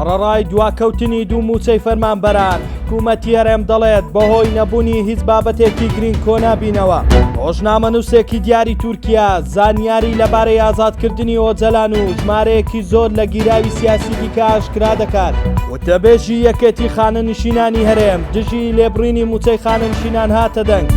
سەڕەڕای دواکەوتنی دوو مووچەی فەرمانبەران، حکوومەتی هەرێم دەڵێت بەهۆی نەبوونی هیچ بابەتێکی گرینگ کۆنابینەوە. ڕۆژنامەنووسێکی دیاری تورکیا زانیاری لەبارەی ئازادکردنی ئۆجەلان و ژمارەیەکی زۆر لە گیراوی سیاسی دیکە ئاشکرا دەکات. وتەبێژی یەکێتی خانەنشینانی هەرێم دژی لێبڕینی مووچەی خانەنشینان هاتە دەنگ.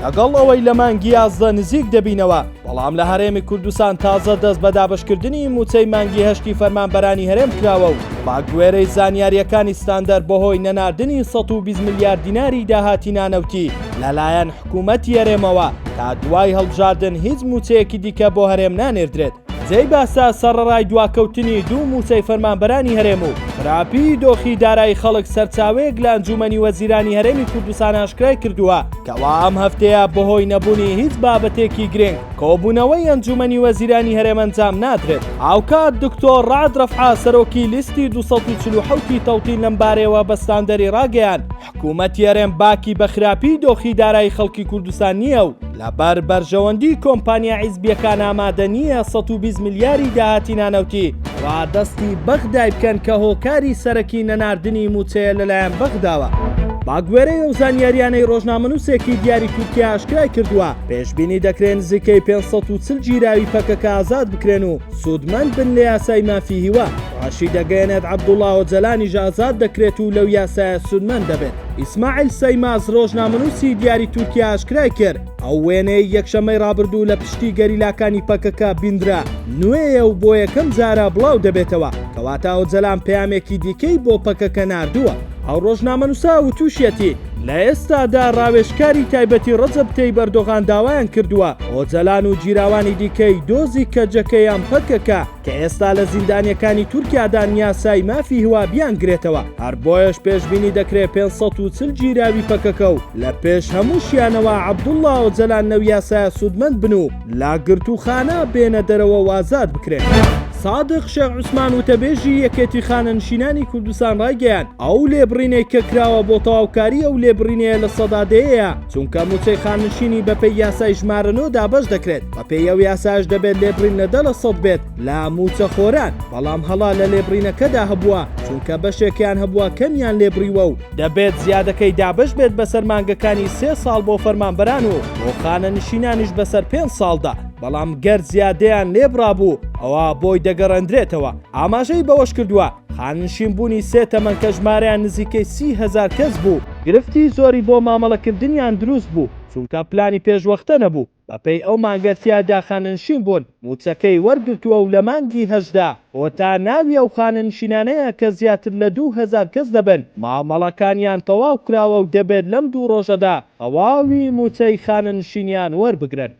لەگەڵ ئەوەی لە مانگی 11 نزیک دەبینەوە، بەڵام لە هەرێمی کوردستان تازە دەست بە دابەشکردنی مووچەی مانگی هەشتی فەرمانبەرانی هەرێم کراوە و بەگوێرەی زانیارییەکانی ستاندەر بەهۆی نەناردنی 120 ملیار دیناری داهاتی نانەوتی لەلایەن حکوومەتی هەرێمەوە تا دوای هەڵبژاردن هیچ مووچەیەکی دیکە بۆ هەرێم نانێردرێت. جێی باسە سەڕەڕای دواکەوتنی دوو مووچەی فەرمانبەرانی هەرێم و خراپیی دۆخی دارایی خەڵک سەرچاوەیەک لە ئەنجوومەنی وەزیرانی هەرێمی کوردستان ئاشکرای کردووە کەوا ئەم هەفتەیە بەهۆی نەبوونی هیچ بابەتێکی گرنگ کۆبوونەوەی ئەنجوومەنی وەزیرانی هەرێم ئەنجام نادرێت. هاوکات دکتۆر ڕەعد ڕەفعە سەرۆکی لیستی 247 ی تەوتین لەمبارەیەوە بە ستاندەری ڕاگەیاند، حکوومەتی هەرێم باکی بە خراپیی دۆخی دارایی خەڵکی کوردستان نییە و لەبەر بەرژەوەندی کۆمپانیا حیزبییەکان ئامادە نییە 120 ملیاری داهاتی نانەوتی ڕادەستی بەغدای بکەن کە هۆکاری سەرەکی نەناردنی مووچەیە لەلایەن بەغداوە. بەگوێرەی ئەو زانیارییانەی ڕۆژنامەنووسێکی دیاری تورکیا ئاشکرای کردووە، پێشبینی دەکرێت نزیکەی 540 گیراوی پەکەکە ئازاد بکرێن و سوودمەند بن لە یاسای مافی هیوا. ڕاشیدەگەیەنێت عەبدوڵا ئۆجەلانیش ئازاد دەکرێت و لەو یاسایە سوودمەند دەبێت. ئیسماعیل سەیماز ڕۆژنامەنووسی دیاری تورکیا ئاشکرای کرد، ئەو وێنەیەی یەکشەممەی ڕابردوو لە پشتی گەریلاکانی پەکەکە بیندرا، نوێیە و بۆ یەکەم جارە بڵاو دەبێتەوە، کەواتە ئۆجەلان پەیامێکی دیکەی بۆ پەکەکە ناردووە. ئەو ڕۆژنامەنووسە وتووشیەتی، لە ئێستادا ڕاوێژکاری تایبەتی ڕەجەب تەیب ئەردۆغان داوایان کردووە ئۆجەلان و گیراوانی دیکەی دۆزی کەجەکە یان پەکەکە کە ئێستا لە زیندانیەکانی تورکیادان یاسای مافی هیوا بیانگرێتەوە، هەر بۆیەش پێشبینی دەکرێ 540 گیراوی پەکەکە و لە پێش هەمووشیانەوە عەبدوڵڵا ئۆجەلان لەو یاسایە سوودمەند بن و لە گرتووخانە بێنە دەرەوە و ئازاد بکرێن. سادق شێخ عوسمان وتەبێژی یەکێتی خانەنشینانی کوردستان ڕایگەیاند، ئەو لێبڕینەی کە کراوە بۆ تەواوکاری ئەو لێبڕینەیە لە سەدا دەیەیە، چونکە مووچەی خانەنشینی بەپێی یاسای ژمارە نۆ دابەش دەکرێت، بەپێی ئەو یاسایەش دەبێت لێبڕین لە 10% بێت لە مووچەخۆران، بەڵام هەڵە لە لێبڕینەکەدا هەبووە، چونکە بەشێکیان هەبووە کەمیان لێبڕیوە و دەبێت زیادەکەی دابەش بێت بەسەر مانگەکانی سێ ساڵ بۆ فەرمانبەران و بۆ خانەنشینانیش بەسەر پێنج ساڵدا، بەڵام گەر زیادەیان لێبڕابوو ئەوا بۆی دەگەڕێندرێتەوە. ئاماژەی بەوەشکردووە، خانەنشینبوونی سێ تەمەن کە ژمارەیان نزیکەی 30,000 کەس بوو، گرفتی زۆری بۆ مامەڵەکردنیان دروست بوو، چونکە پلانی پێشوەختە نەبوو، بەپێی ئەو مانگە تیادا خانەنشین بوون، مووچەکەی وەرگرتووە و لە مانگی هەشتدا کۆتا ناوی ئەو خانەنشینانەیە کە زیاتر لە 2000 کەس دەبن، مامەڵەکانیان تەواو کراوە و دەبێت لەم دوو ڕۆژەدا تەواوی مووچەی خانەنشینیان وەربگرن.